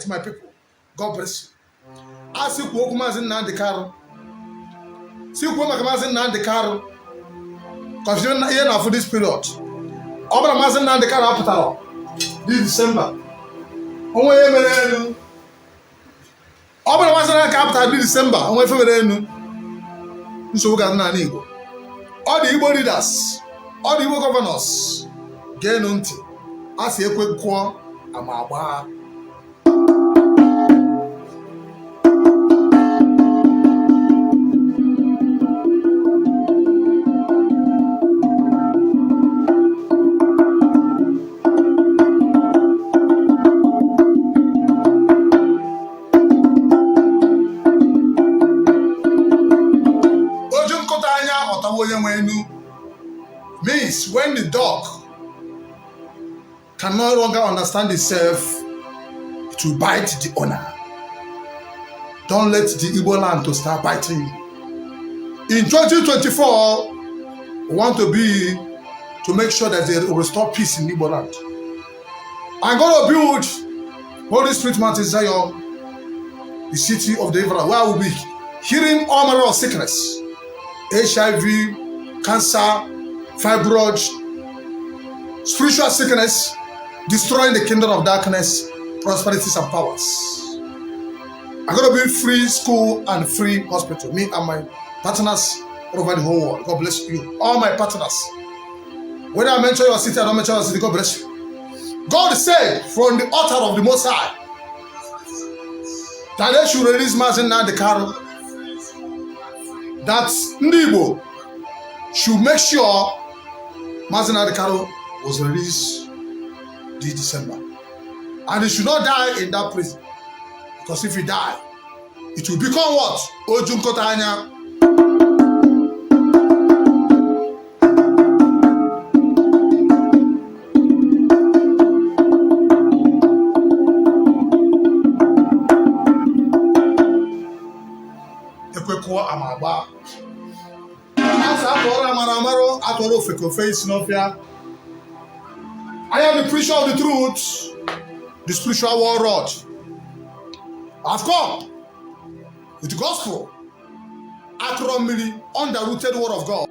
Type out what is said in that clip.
Night, my people. God bless you. A sị kwuo okwu Maazị Nnamdi Kanu, sị kwuo maka Maazị Nnamdi Kanu, confusion ihe na-afụ this period. Ọ bụrụ Maazị Nnamdi Kanu apụtara this December, o nwe ihe mere elu. Ọ bụrụ Maazị Nnamdi Kanu apụtara this December, o nwe ife mere elu, nsogbu ga-adị n'ala Igbo. All the Igbo leaders, all the Igbo governors, geenụ ntị. A sị ekwe kụọ, ama agbaa. Oju nkụta anya ọ tawa onye nwe enu means when the dog can no longer understand itself, it will bite the owner. Don't let the Igbo land to start biting you. In 2024, we want to be to make sure that they restore peace in Igbo land. I'm going to build Holy Spirit Mountain Zion, the city of deliverance, where we'll be healing all manner of sickness, HIV, cancer, fibroid, spiritual sickness, destroying the kingdom of darkness, prosperities and powers. I'm going to build free school and free hospital. Me and my partners all over the whole world. God bless you. All my partners. Whether I mention your city or don't mention your city, God bless you. God said from the altar of the Most High that they should release Mazi Nnamdi Kanu. That ndị Igbo should make sure Mazi Nnamdi Kanu was released this December. And he should not die in that prison. Because if he die, it will become what? Oju nkụta anya. Ekwe kụọ ama agbaa. A sị atụọrọ amara a marụ, atụọrọ ofeke o fee isi n'ọfịa. I am the preacher of the truth, the spiritual warlord. I've come with the gospel, akụrọ mmiri, undiluted word of God.